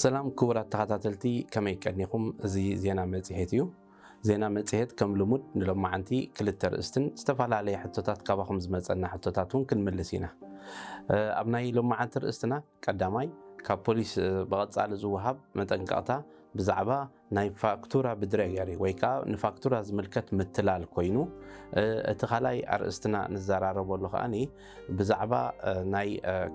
ሰላም ክቡራት ተኸታተልቲ፣ ከመይ ቀኒኹም? እዚ ዜና መጽሔት እዩ። ዜና መጽሔት ከም ልሙድ ንሎማዓንቲ ክልተ ርእስትን ዝተፈላለየ ሕቶታት ካባኹም ዝመጸና ሕቶታት እውን ክንምልስ ኢና። ኣብ ናይ ሎማዓንቲ ርእስትና ቀዳማይ፣ ካብ ፖሊስ ብቐጻሊ ዝወሃብ መጠንቀቕታ ብዛዕባ ናይ ፋክቱራ ብድረገሪ ወይ ከዓ ንፋክቱራ ዝምልከት ምትላል ኮይኑ፣ እቲ ካልኣይ ኣርእስትና ንዘራረበሉ ከዓኒ ብዛዕባ ናይ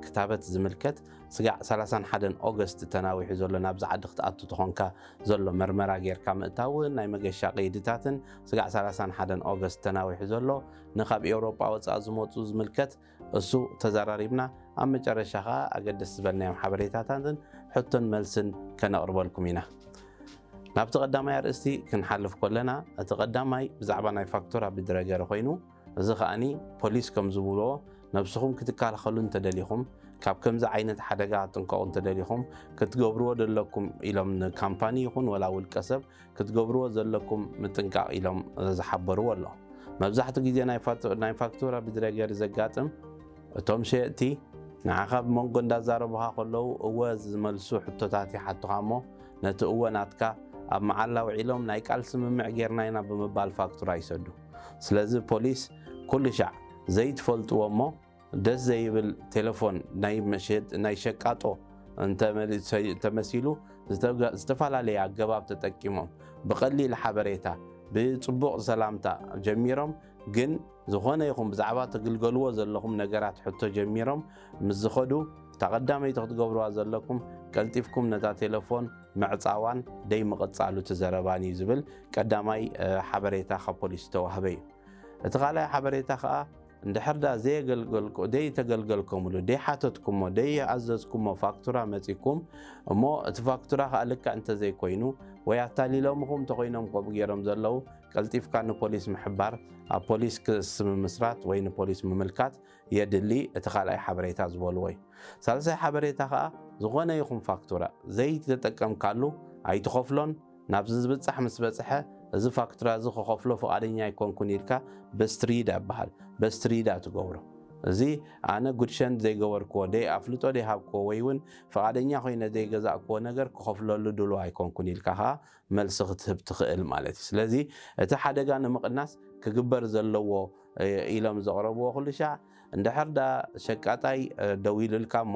ክታበት ዝምልከት ስጋዕ ሰላሳን ሓደን ኦገስት ተናዊሑ ዘሎ ናብዚ ዓዲ ክትኣቱ ተኾንካ ዘሎ መርመራ ጌርካ ምእታውን ናይ መገሻ ቀይድታትን ስጋዕ ሰላሳን ሓደን ኦገስት ተናዊሑ ዘሎ ንኻብ ኤውሮጳ ወፃእ ዝመፁ ዝምልከት እሱ ተዘራሪብና ኣብ መጨረሻ ከዓ ኣገደስ ዝበልናዮም ሓበሬታታትን ሕቶን መልስን ከነቕርበልኩም ኢና። ናብቲ ቀዳማይ ኣርእስቲ ክንሓልፍ ከለና እቲ ቀዳማይ ብዛዕባ ናይ ፋክቱራ ብድረገሪ ኮይኑ እዚ ከዓኒ ፖሊስ ከም ዝብልዎ ነብስኹም ክትከላኸሉ እንተደሊኹም ካብ ከምዚ ዓይነት ሓደጋ ጥንቀቑ እንተደሊኹም ክትገብርዎ ዘለኩም ኢሎም ንካምፓኒ ይኹን ወላ ውልቀ ሰብ ክትገብርዎ ዘለኩም ምጥንቃቕ ኢሎም ዝሓበርዎ ኣሎ። መብዛሕትኡ ግዜ ናይ ፋክቱራ ብድረገሪ ዘጋጥም እቶም ሸየጥቲ ንዓኻ ብመንጎ እንዳዛረቡኻ ከለዉ እወ ዝመልሱ ሕቶታት ይሓቱኻ እሞ ነቲ እወ ናትካ ኣብ መዓላ ውዒሎም ናይ ቃል ስምምዕ ጌርና ኢና ብምባል ፋክቱራ ይሰዱ። ስለዚ ፖሊስ ኩሉ ሻዕ ዘይትፈልጥዎ እሞ ደስ ዘይብል ቴሌፎን ናይ ሸቃጦ እንተመሲሉ ዝተፈላለየ ኣገባብ ተጠቂሞም ብቐሊል ሓበሬታ ብፅቡቕ ሰላምታ ጀሚሮም ግን ዝኾነ ይኹን ብዛዕባ ትግልገልዎ ዘለኹም ነገራት ሕቶ ጀሚሮም ምስ ዝኸዱ እታ ቀዳመይቲ ክትገብርዋ ዘለኩም ቀልጢፍኩም ነታ ቴሌፎን ምዕፃዋን ደይ ምቕፃሉ ትዘረባን እዩ ዝብል ቀዳማይ ሓበሬታ ካብ ፖሊስ ዝተዋህበ እዩ። እቲ ካልኣይ ሓበሬታ ከዓ እንድሕር ዳ ዘየገልገልኩ ደይ ተገልገልኩምሉ ደይ ሓተትኩሞ ደይ ኣዘዝኩሞ ፋክቱራ መፂኩም እሞ እቲ ፋክቱራ ከዓ ልክዕ እንተዘይኮይኑ ወይ ኣታሊሎምኹም እንተኮይኖም ከምኡ ገይሮም ዘለዉ ቀልጢፍካ ንፖሊስ ምሕባር ኣብ ፖሊስ ክስ ምምስራት ወይ ንፖሊስ ምምልካት የድሊ እቲ ካልኣይ ሓበሬታ ዝበልዎ እዩ። ሳልሳይ ሓበሬታ ከዓ ዝኾነ ይኹን ፋክቱራ ዘይተጠቀምካሉ ኣይትኸፍሎን ናብዚ ዝብፃሕ ምስ በፅሐ እዚ ፋክቱራ እዚ ክኸፍሎ ፍቓደኛ ኣይኮንኩን ኢልካ በስትሪዳ ይበሃል በስትሪዳ ትገብሮ እዚ ኣነ ጉድሸን ዘይገበርክዎ ደይ ኣፍልጦ ደይ ሃብክዎ ወይ እውን ፍቓደኛ ኮይነ ዘይገዛእክዎ ነገር ክኸፍለሉ ድሉ ኣይኮንኩን ኢልካ ከዓ መልሲ ክትህብ ትኽእል ማለት እዩ። ስለዚ እቲ ሓደጋ ንምቕናስ ክግበር ዘለዎ ኢሎም ዘቕረብዎ ኩሉ ሻዕ እንድሕር ዳ ሸቃጣይ ደዊሉልካ እሞ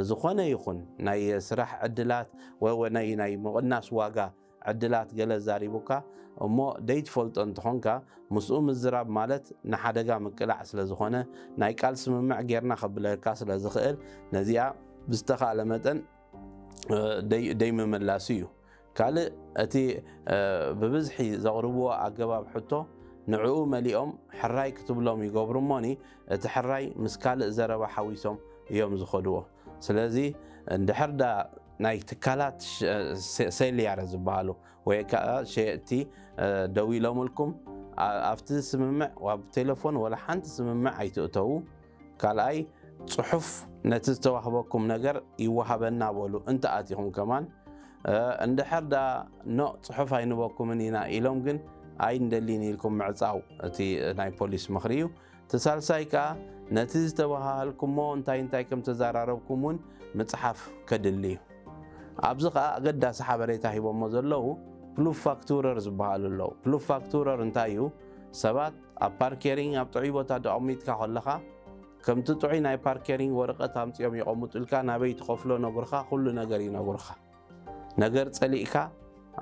ዝኾነ ይኹን ናይ ስራሕ ዕድላት ወይ ናይ ምቕናስ ዋጋ ዕድላት ገለ ዛሪቡካ እሞ ደይትፈልጦ እንትኾንካ ምስኡ ምዝራብ ማለት ንሓደጋ ምቅላዕ ስለ ዝኾነ ናይ ቃል ስምምዕ ጌርና ከብለካ ስለ ዝኽእል ነዚኣ ብዝተኻእለ መጠን ደይምምላሱ እዩ። ካልእ እቲ ብብዝሒ ዘቕርብዎ ኣገባብ ሕቶ ንዕኡ መሊኦም ሕራይ ክትብሎም ይገብሩ እሞኒ እቲ ሕራይ ምስ ካልእ ዘረባ ሓዊሶም እዮም ዝኸድዎ። ስለዚ እንድሕር ዳ ናይ ትካላት ሴልያረ ዝበሃሉ ወይ ከዓ ሸየጥቲ ደው ኢሎምልኩም ኣብቲ ስምምዕ ኣብ ቴሌፎን ወላ ሓንቲ ስምምዕ ኣይትእተዉ። ካልኣይ ፅሑፍ ነቲ ዝተዋህበኩም ነገር ይወሃበና በሉ እንተኣቲኹም ከማን እንድሕር ዳ ኖ ፅሑፍ ኣይንበኩምን ኢና ኢሎም ግን ኣይንደሊን ኢልኩም ምዕፃው እቲ ናይ ፖሊስ ምኽሪ እዩ። እቲ ሳልሳይ ከዓ ነቲ ዝተባሃሃልኩሞ እንታይ እንታይ ከም ተዘራረብኩም እውን ምፅሓፍ ከድሊ እዩ። ኣብዚ ከዓ ኣገዳሲ ሓበሬታ ሂቦሞ ዘለዉ ፕሉፍ ፋክቱረር ዝበሃሉ ኣለዉ። ፕሉፍ ፋክቱረር እንታይ እዩ? ሰባት ኣብ ፓርኬሪንግ ኣብ ጥዑይ ቦታ ደቐሚጥካ ከለኻ ከምቲ ጥዑይ ናይ ፓርኬሪንግ ወረቐት ኣምፂኦም ይቐምጡልካ ናበይ ትኸፍሎ ነጉርኻ ኩሉ ነገር ይነጉርኻ። ነገር ጸሊእካ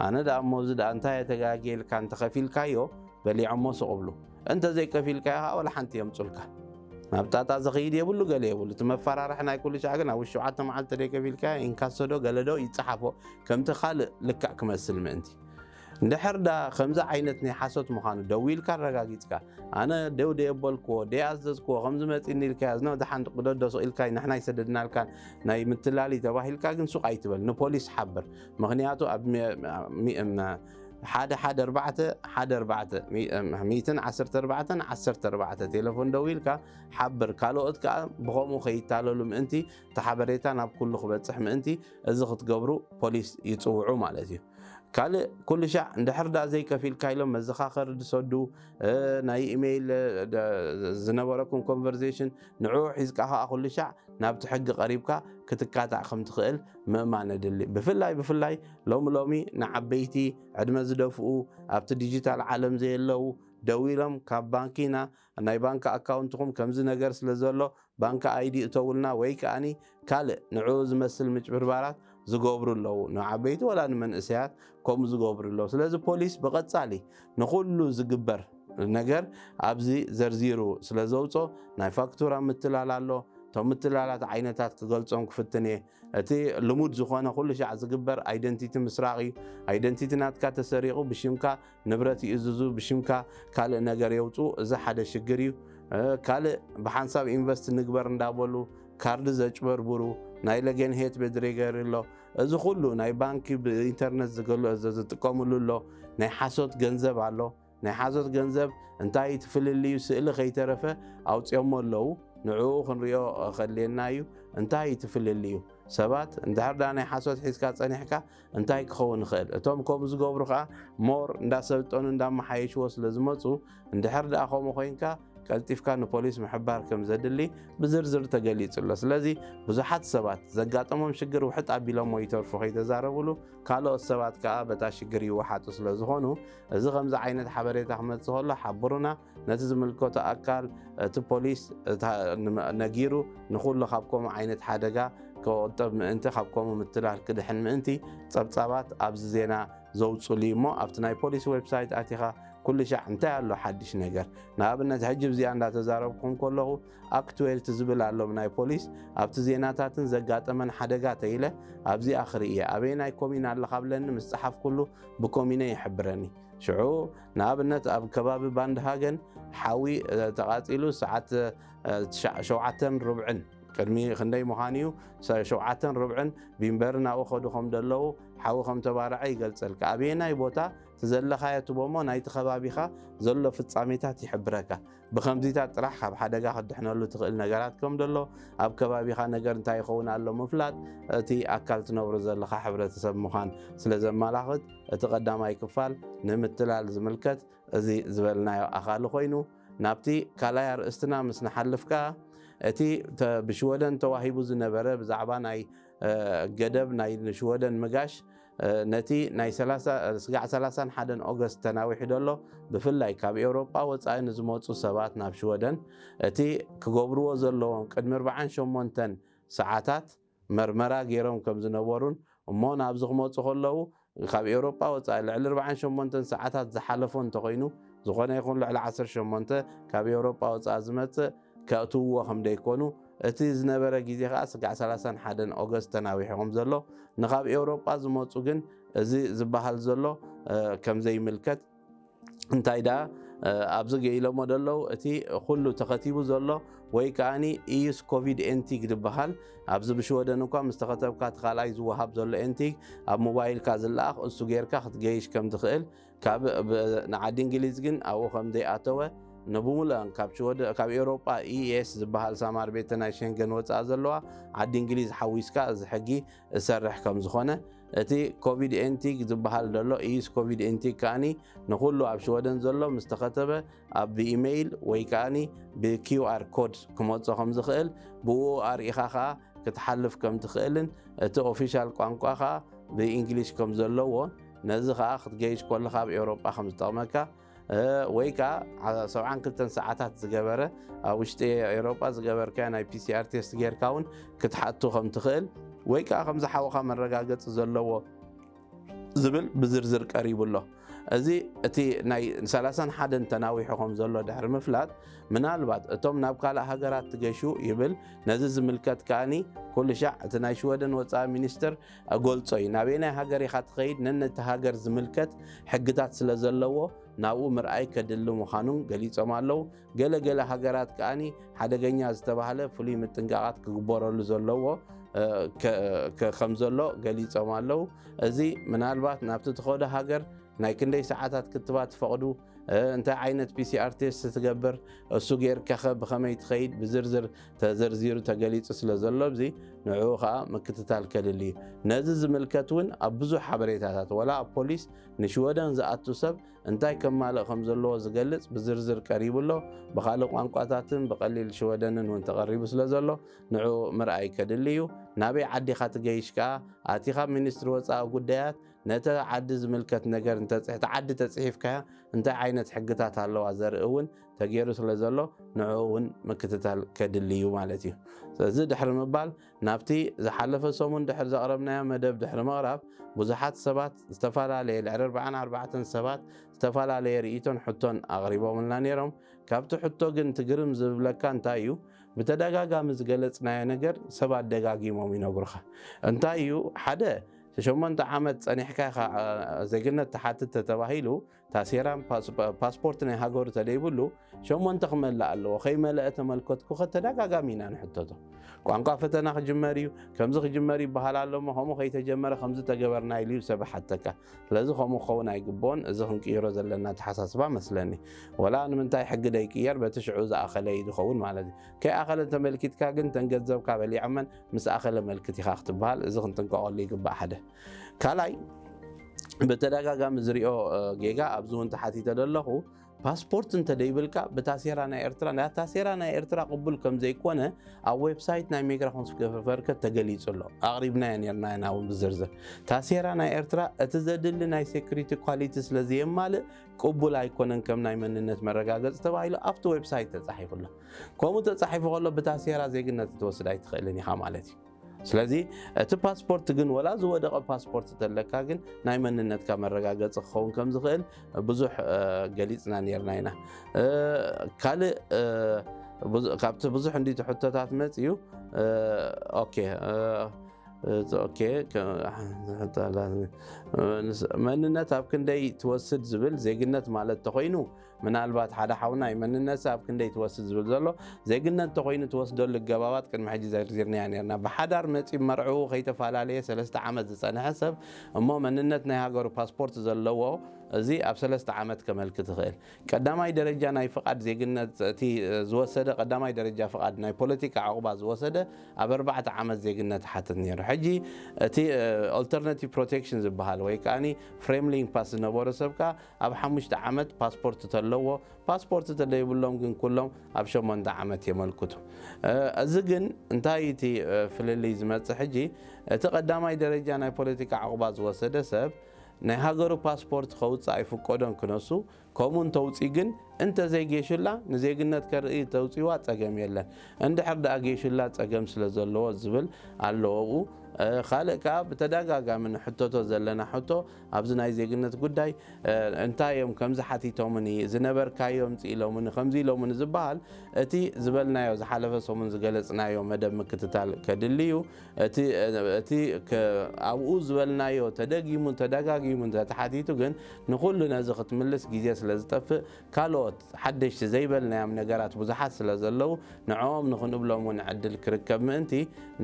ኣነ ደኣ እሞ እዚ ደኣ እንታይ እየ ተጋግየ ኢልካ እንተኸፊልካዮ በሊዖሞ ስቕ እብሉ። እንተዘይከፊልካዮ ኸዓ ወላ ሓንቲ የምጹልካ። ናብ ጣጣ ዝኸይድ የብሉ ገለ የብሉ። እቲ መፈራርሒ ናይ ኩሉ ሻዕ ግን ኣብ ውሽጢ ሸውዓተ መዓልቲ ተደይከፊልካዮ ኢንካሶ ዶ ገለ ዶ ይጸሓፎ ከምቲ ካልእ ልክዕ ክመስል ምእንቲ። እንድሕር ደኣ ከምዚ ዓይነት ናይ ሓሶት ምዃኑ ደዊልካ ኣረጋጊጽካ ኣነ ደው ደየበልክዎ ደይኣዘዝክዎ ከምዚ መጺኒ ኢልካዮ ዝነ ደሓን ቅደዶ ስቕ ኢልካ ንሕና ይሰደድናልካን ናይ ምትላል እዩ ተባሂልካ ግን ሱቕ ኣይትበል ንፖሊስ ሓብር ምኽንያቱ ኣብ ሓደ ሓደ ኣርባዕተ ሓደ ኣርባዕተ ሚእትን ዓሰርተ ኣርባዕተን ዓሰርተ ኣርባዕተ ቴሌፎን ደዊልካ ሓብር ካልኦት ከዓ ብኸምኡ ከይታለሉ ምእንቲ እቲ ሓበሬታ ናብ ኩሉ ክበፅሕ ምእንቲ እዚ ክትገብሩ ፖሊስ ይፅውዑ ማለት እዩ። ካልእ ኩሉ ሻዕ እንድሕር ዳ ዘይከፊልካ ኢሎም መዘኻኸሪ ዝሰዱ፣ እ፣ ናይ ኢሜይል፣ እ፣ ደ-፣ ዝነበረኩም ኮንቨርሴሽን ንዕኡ ሒዝካ ከኣ ኩሉ ሻዕ ናብቲ ሕጊ ቀሪብካ ክትካታዕ ከም ትኽእል ምእማን የድሊ። ብፍላይ፣ ብፍላይ ሎሚ ሎሚ ንዓበይቲ ዕድመ ዝደፍኡ ኣብቲ ዲጂታል ዓለም ዘየለዉ ደዊሎም ካብ ባንኪና ናይ ባንክ ኣካውንትኹም ከምዚ ነገር ስለ ዘሎ ባንክ ኣይዲ እተውልና ወይ ከኣኒ ካልእ ንዕኡ ዝመስል ምጭብርባራት ዝገብሩ ኣለዉ። ንዓበይቲ ወላ ንመንእሰያት ከምኡ ዝገብሩ ኣለዉ። ስለዚ ፖሊስ ብቐጻሊ ንኹሉ ዝግበር ነገር ኣብዚ ዘርዚሩ ስለ ዘውጾ ናይ ፋክቱራ ምትላል ኣሎ። እቶም ምትላላት ዓይነታት ክገልጾም ክፍትን እየ። እቲ ልሙድ ዝኾነ ኩሉ ሻዕ ዝግበር ኣይደንቲቲ ምስራቕ እዩ። ኣይደንቲቲ ናትካ ተሰሪቑ ብሽምካ ንብረት ይእዝዙ፣ ብሽምካ ካልእ ነገር የውፅኡ። እዚ ሓደ ሽግር እዩ። እ፣ ካልእ ብሓንሳብ ኢንቨስት ንግበር እንዳበሉ ካርድ ዘጭበርብሩ፣ ናይ ለገንሄት ቤድሬገር ኣሎ። እዚ ኩሉ ናይ ባንኪ ብኢንተርነት ዝገሎ-፣ ዝ-፣ ዝጥቀምሉ ኣሎ። ናይ ሓሶት ገንዘብ ኣሎ። ናይ ሓሶት ገንዘብ እንታይ እቲ ፍልልዩ ስእሊ ከይተረፈ ኣውፅኦሞ ኣለዉ። ንዕኡ ክንሪኦ ከድልየና እዩ። እንታይ እቲ ፍልልዩ? ሰባት እንድሕር ደኣ ናይ ሓሶት ሒዝካ ጸኒሕካ እንታይ ክኸውን ይኽእል? እቶም ከምኡ ዝገብሩ ኸኣ ሞር እንዳሰልጠኑ እንዳመሓየሽዎ ስለ ዝመጹ፣ እንድሕር ደኣ ከምኡ ኮይንካ ቀልጢፍካ ንፖሊስ ምሕባር ከም ዘድሊ ብዝርዝር ተገሊጹ ኣሎ። ስለዚ ብዙሓት ሰባት ዘጋጠሞም ሽግር ውሕጥ ኣቢሎሞ ይተርፉ ከይተዛረቡሉ፣ ካልኦት ሰባት ከኣ በታ ሽግር ይወሓጡ ስለ ዝኾኑ፣ እዚ ከምዚ ዓይነት ሓበሬታ ክመጽእ ከሎ ሓብሩና። ነቲ ዝምልከቶ ኣካል እቲ ፖሊስ እታ ን-፣ ነጊሩ ንኹሉ ካብ ከምኡ ዓይነት ሓደጋ ክቑጠብ ምእንቲ፣ ካብ ከምኡ ምትላል ክድሕን ምእንቲ ጸብጻባት ኣብዚ ዜና ዘውጹሉ እዩ እሞ ኣብቲ ናይ ፖሊስ ዌብሳይት ኣቲኻ ኩሉ ሻዕ እንታይ ኣሎ ሓድሽ ነገር? ንኣብነት ሕጂ ብዚኣ እንዳተዛረብኩም ከለኹ ኣክትዌልት ዝብል ኣሎ ናይ ፖሊስ ኣብቲ ዜናታትን ዘጋጠመን ሓደጋ ተይለ ኣብዚኣ ክርኢ እየ። ኣበየናይ ኮሚን ኣለኻ ብለኒ ምስ ጸሓፍኩሉ ብኮሚነ ይሕብረኒ። ሽዑ ንኣብነት ኣብ ከባቢ ባንድሃገን ሓዊ፣ እ፣ ተቓጺሉ ሰዓት፣ እ፣ ትሽዓ-፣ ሸውዓተን ርብዕን ቅድሚ ክንደይ ምዃኑ እዩ፣ ሰ-፣ ሸውዓተን ርብዕን ቢምበርን ኣብኡ ከዱ ከም ዘለዉ ሓዊ ከም ተባርዐ ይገልጸልካ። ኣበየናይ ቦታ እቲ ዘለኻዮ ትቦሞ ናይቲ ከባቢኻ ዘሎ ፍጻሜታት ይሕብረካ። ብኸምዚታት ጥራሕ ካብ ሓደጋ ክትድሕነሉ ትኽእል ነገራት ከም ዘሎ፣ ኣብ ከባቢኻ ነገር እንታይ ይኸውን ኣሎ ምፍላጥ፣ እቲ ኣካል ትነብሮ ዘለኻ ሕብረተሰብ ምዃን ስለ ዘመላኽት፣ እቲ ቀዳማይ ክፋል ንምትላል ዝምልከት እዚ ዝበልናዮ ኣኻሊ ኮይኑ፣ ናብቲ ካልኣይ ኣርእስትና ምስ ንሓልፍ ከኣ፣ እቲ ተ-፣ ብሽወደን ተዋሂቡ ዝነበረ ብዛዕባ ናይ፣ እ፣ ገደብ ናይ ንሽወደን ምጋሽ፣ እ፣ ነቲ ናይ ሰላሳ፣ ስጋዕ ሰላሳን ሓደን ኦገስት ተናዊሑ ዘሎ፣ ብፍላይ ካብ ኤውሮጳ ወጻኢ ንዝመጹ ሰባት ናብ ሽወደን፣ እቲ ክገብርዎ ዘለዎም ቅድሚ ኣርብዓን ሸሞንተን ሰዓታት መርመራ ገይሮም ከም ዝነበሩን፣ እሞ ናብዚ ክመጹ ከለዉ ካብ ኤውሮጳ ወጻኢ ልዕሊ ኣርብዓን ሸሞንተን ሰዓታት ዝሓለፎ እንተኾይኑ፣ ዝኾነ ይኹን ልዕሊ ዓሰርተ ሸሞንተ ካብ ኤውሮጳ ወጻኢ ዝመጽእ ከእትውዎ ከም ደይኮኑ፣ እቲ ዝነበረ ግዜ ከኣ ስጋዕ ሰላሳን ሓደን ኦገስት ተናዊሑ ከም ዘሎ፣ ንኻብ ኤውሮጳ ዝመጹ ግን እዚ ዝበሃል ዘሎ፣ እ፣ ከም ዘይምልከት እንታይ ደኣ፣ እ፣ ኣብዚ ገኢሎሞ ደለዉ፣ እቲ ኩሉ ተኸቲቡ ዘሎ ወይ ከኣኒ ኢዩስ ኮቪድ ኤንቲግ ዝበሃል፣ ኣብዚ ብሽወደን እኳ ምስ ተኸተብካ እቲ ካልኣይ ዝወሃብ ዘሎ ኤንቲግ ኣብ ሞባይልካ ዝለኣኽ፣ እሱ ጌርካ ክትገይሽ ከም ትኽእል፣ ካብ ብ-፣ ንዓዲ እንግሊዝ ግን ኣብኡ ከም ዘይኣተወ፣ ንብሙሉኣን ካብ ሽወደ-፣ ካብ ኤውሮጳ ኢኤስ ዝበሃል ሳማር ቤተ ናይ ሸንገን ወጻኢ ዘለዋ ዓዲ እንግሊዝ ሓዊስካ እዚ ሕጊ እሰርሕ ከም ዝኾነ፣ እቲ ኮቪድ ኤንቲግ ዝበሃል ዘሎ ኢዩስ ኮቪድ ኤንቲግ ከኣኒ ንኹሉ ኣብ ሽወደን ዘሎ ምስ ተኸተበ ኣብ ብኢሜይል ወይ ከኣኒ ብኪውኣር ኮድ ክመጾ ከም ዝኽእል፣ ብኡ ኣርኢኻ ከኣ ክትሓልፍ ከም ትኽእልን እቲ ኦፊሻል ቋንቋ ከኣ ብኢንግሊሽ ከም ዘለዎን፣ ነዚ ከኣ ክትገይሽ ከለኻ ኣብ ኤውሮጳ ከም ዝጠቕመካ፣ እ፣ ወይ ከኣ ዓ-፣ ሰብዓን ክልተን ሰዓታት ዝገበረ ኣብ ውሽጢ ኤውሮጳ ዝገበርካዮ ናይ ፒሲኣር ቴስት ጌርካ እውን ክትሓቱ ከም ትኽእል፣ ወይ ከኣ ከም ዝሓወኻ መረጋገጺ ዘለዎ ዝብል ብዝርዝር ቀሪቡ ኣሎ። እዚ እቲ ናይ ሰላሳን ሓደን ተናዊሑ ከም ዘሎ ድሕሪ ምፍላጥ፣ ምናልባት እቶም ናብ ካልእ ሃገራት ትገሹ ይብል። ነዚ ዝምልከት ከኣኒ ኩሉ ሻዕ እቲ ናይ ሽወደን ወጻኢ ሚኒስትር ገልጾ እዩ። ናበየናይ ሃገር ኢኻ ትኸይድ? ነነቲ ሃገር ዝምልከት ሕግታት ስለ ዘለዎ ናብኡ ምርኣይ ከድሊ ምዃኑን ገሊጾም ኣለዉ። ገለ ገለ ሃገራት ከኣኒ ሓደገኛ ዝተባህለ ፍሉይ ምጥንቃቓት ክግበረሉ ዘለዎ፣ እ፣ ከ-፣ ከ-፣ ከም ዘሎ ገሊጾም ኣለዉ። እዚ ምናልባት ናብቲ ትኸዶ ሃገር ናይ ክንደይ ሰዓታት ክትባት ትፈቕዱ፣ እንታይ ዓይነት ፒሲኣር ቴስት ትገብር፣ እሱ ጌርካኸ ብኸመይ ትኸይድ ብዝርዝር ተዘርዚሩ ተገሊጹ ስለ ዘሎ፣ እዚ ንዕኡ ኸኣ ምክትታል ከድሊ እዩ። ነዚ ዝምልከት እውን ኣብ ብዙሕ ሓበሬታታት፣ ወላ ኣብ ፖሊስ ንሽወደን ዝኣቱ ሰብ እንታይ ከማልእ ከም ዘለዎ ዝገልጽ ብዝርዝር ቀሪቡ ኣሎ። ብኻልእ ቋንቋታትን ብቐሊል ሽወደንን እውን ተቐሪቡ ስለ ዘሎ፣ ንዕኡ ምርኣይ ከድሊ እዩ። ናበይ ዓዲኻ ትገይሽ ከኣ፣ ኣቲኻ ሚኒስትሪ ወጻኢ ጉዳያት ነተ ዓዲ ዝምልከት ነገር እንተጽ-፣ እቲ ዓዲ ተጽሒፍካያ እንታይ ዓይነት ሕግታት ኣለዋ ዘርኢ እውን ተገይሩ ስለ ዘሎ፣ ንዕኡ እውን ምክትታል ከድሊ እዩ ማለት እዩ። ስለዚ ድሕሪ ምባል፣ ናብቲ ዝሓለፈ ሰሙን ድሕሪ ዘቕረብናዮ መደብ ድሕሪ ምቕራብ፣ ብዙሓት ሰባት ዝተፈላለየ፣ ልዕሊ ኣርባዓን ኣርባዕተን ሰባት ዝተፈላለየ ርእይቶን ሕቶን ኣቕሪቦምልና ነይሮም። ካብቲ ሕቶ ግን ትግርም ዝብለካ እንታይ እዩ? ብተደጋጋሚ ዝገለጽናዮ ነገር ሰባት ደጋጊሞም ይነግሩኻ። እንታይ እዩ? ሓደ፣ ሸሞንተ ዓመት ጸኒሕካ ኢኻ፣ እ፣ ዜግነት ትሓትት ተተባሂሉ፣ ታሴራን ፓስ-፣ ፓስፖርት ናይ ሃገሩ ተደይብሉ፣ ሸሞንተ ክመልእ ኣለዎ። ከይመለአ ተመልከትኩ፣ ተደጋጋሚ ኢና ንሕተቶ። ቋንቋ ፈተና ክጅመር እዩ፣ ከምዚ ክጅመር ይበሃል ኣሎ እሞ፣ ከምኡ ከይተጀመረ ከምዚ ተገበርና ኢሉ እዩ ሰብ ሓተካ። ስለዚ ከምኡ ክኸውን ኣይግብኦን። እዚ ክንቅይሮ ዘለና ኣተሓሳስባ መስለኒ። ወላ ንምንታይ ሕጊ ደይቅየር፣ በቲ ሽዑ ዝኣኸለ እዩ ዝኸውን ማለት እዩ። ከይኣኸለ ተመልኪትካ ግን፣ ተን ገንዘብካ በሊዖመን ምስ ኣኸለ መልክት ኢኻ ክትበሃል። እዚ ክንጥንቀቐሉ ይግባእ። ሓደ ካልኣይ፣ ብተደጋጋሚ ዝሪኦ፣ እ፣ ጌጋ፣ ኣብዚ እውን ተሓቲተ ዘለኹ፣ ፓስፖርት እንተደይብልካ ብታሴራ ናይ ኤርትራ፣ ዳ ታሴራ ናይ ኤርትራ ቅቡል ከም ዘይኮነ ኣብ ዌብሳይት ናይ ሚግራሾንስቨርከት ተገሊጹ ኣሎ። ኣቕሪብናዮ ነርና ኢና እውን ብዝርዝር። ታሴራ ናይ ኤርትራ እቲ ዘድሊ ናይ ሴኩሪቲ ኳሊቲ ስለ ዘየማልእ ቅቡል ኣይኮነን ከም ናይ መንነት መረጋገጺ ተባሂሉ ኣብቲ ዌብሳይት ተጻሒፉ ኣሎ። ከምኡ ተጻሒፉ ከሎ ብታሴራ ዜግነት ክትወስድ ኣይትኽእልን ኢኻ ማለት እዩ። ስለዚ እቲ ፓስፖርት ግን፣ ወላ ዝወደቐ ፓስፖርት ተለካ ግን፣ ናይ መንነትካ መረጋገጺ ክኸውን ከም ዝኽእል ብዙሕ፣ እ፣ ገሊጽና ነርና ኢና። እ፣ ካልእ፣ እ፣ ብዙ-፣ ካብቲ ብዙሕ እንዲ ሕቶታት መጽዩ፣ እ፣ ኦኬ፣ እ፣ እ፣ ኦኬ፣ ከ-፣ መንነት ኣብ ክንደይ ትወስድ ዝብል፣ ዜግነት ማለት ተኾይኑ፣ ምናልባት ሓደ ሓውና እዩ፣ መንነት ኣብ ክንደይ ትወስድ ዝብል ዘሎ፣ ዜግነት እንተኾይኑ ትወስደሉ ኣገባባት ቅድሚ ሕጂ ዘርዚርናያ ነርና። ብሓዳር መጺኡ መርዕኡ ከይተፈላለየ ሰለስተ ዓመት ዝጸንሐ ሰብ እሞ መንነት ናይ ሃገሩ ፓስፖርት ዘለዎ፣ እዚ ኣብ ሰለስተ ዓመት ከመልክት ይኽእል። ቀዳማይ ደረጃ ናይ ፍቓድ ዜግነት፣ እቲ ዝወሰደ ቀዳማይ ደረጃ ፍቓድ ናይ ፖለቲካ ዕቑባ ዝወሰደ ኣብ ኣርባዕተ ዓመት ዜግነት ይሓትት ነይሩ። ሕጂ እቲ፣ እ፣ ኦልተርናቲቭ ፕሮቴክሽን ዝበሃል ወይ ከኣኒ ፍሬምሊንግ ፓስ ዝነበሮ ሰብ ከኣ ኣብ ሓሙሽተ ዓመት ፓስፖርት ተለዎ፣ ፓስፖርት ተደይብሎም ግን ኩሎም ኣብ ሸሞንተ ዓመት የመልክቱ። እ፣ እዚ ግን እንታይ እቲ፣ እ፣ ፍልልይ ዝመጽእ ሕጂ፣ እቲ ቀዳማይ ደረጃ ናይ ፖለቲካ ዕቑባ ዝወሰደ ሰብ ናይ ሃገሩ ፓስፖርት ከውጽእ ኣይፍቀዶን ክነሱ፣ ከምኡ እንተውጽእ ግን እንተዘይጌሹላ ንዜግነት ከርኢ ተውጽእዋ ጸገም የለን። እንድሕር ደኣ ጌሹላ ጸገም ስለ ዘለዎ ዝብል ኣለዎ ኣብኡ። እ፣ ካልእ ከኣ ብተደጋጋሚ ንሕተቶ ዘለና ሕቶ ኣብዚ ናይ ዜግነት ጉዳይ፣ እ፣ እንታይ እዮም ከምዚ ሓቲቶምኒ፣ ዝነበርካዮ ኣምጽእ ኢሎምኒ፣ ከምዚ ኢሎምኒ ዝበሃል፣ እቲ ዝበልናዮ ዝሓለፈ ሰሙን ዝገለጽናዮ መደብ ምክትታል ከድሊ እዩ። እቲ፣ እቲ ከ-፣ ኣብኡ ዝበልናዮ ተደጊሙ ተደጋጊሙ እንተተሓቲቱ ግን ንኹሉ ነዚ ክትምልስ ግዜ ስለ ዝጠፍእ ካልኦት ሓደሽቲ ዘይበልናዮም ነገራት ብዙሓት ስለ ዘለዉ ንዕኦም ንኽንብሎም እውን ዕድል ክርከብ ምእንቲ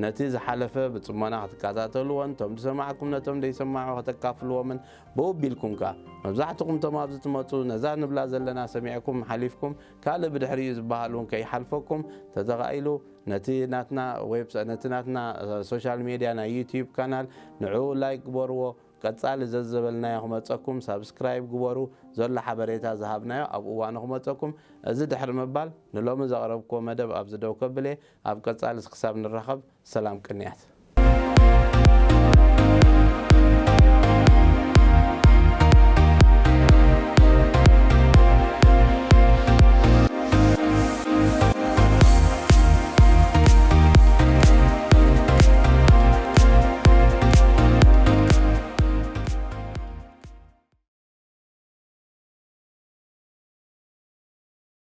ነቲ ዝሓለፈ ብጽሞና ክትከታተልዎን እቶም ዝሰማዕኩም ነቶም ዘይሰማዑ ከተካፍልዎምን ብኡ ኣቢልኩም ከኣ መብዛሕትኹም እቶም ኣብዚ ትመጹ ነዛ ንብላ ዘለና ሰሚዕኩም ሓሊፍኩም ካልእ ብድሕሪኡ ዝበሃል እውን ከይሓልፈኩም ተተኻኢሉ ነቲ ናትና ዌብሳ-፣ ነቲ ናትና፣ እ፣ ሶሻል ሜድያ ናይ ዩትዩብ ካናል ንዕኡ ላይክ ግበርዎ። ቀጻሊ ዘዘበልናዮ ክመጸኩም ሳብስክራይብ ግበሩ። ዘሎ ሓበሬታ ዝሃብናዮ ኣብ እዋኑ ክመጸኩም። እዚ ድሕሪ ምባል ንሎሚ ዘቕረብክዎ መደብ ኣብዚ ደው ከብል እየ። ኣብ ቀጻሊ ክሳብ ንራኸብ ሰላም ቅንያት።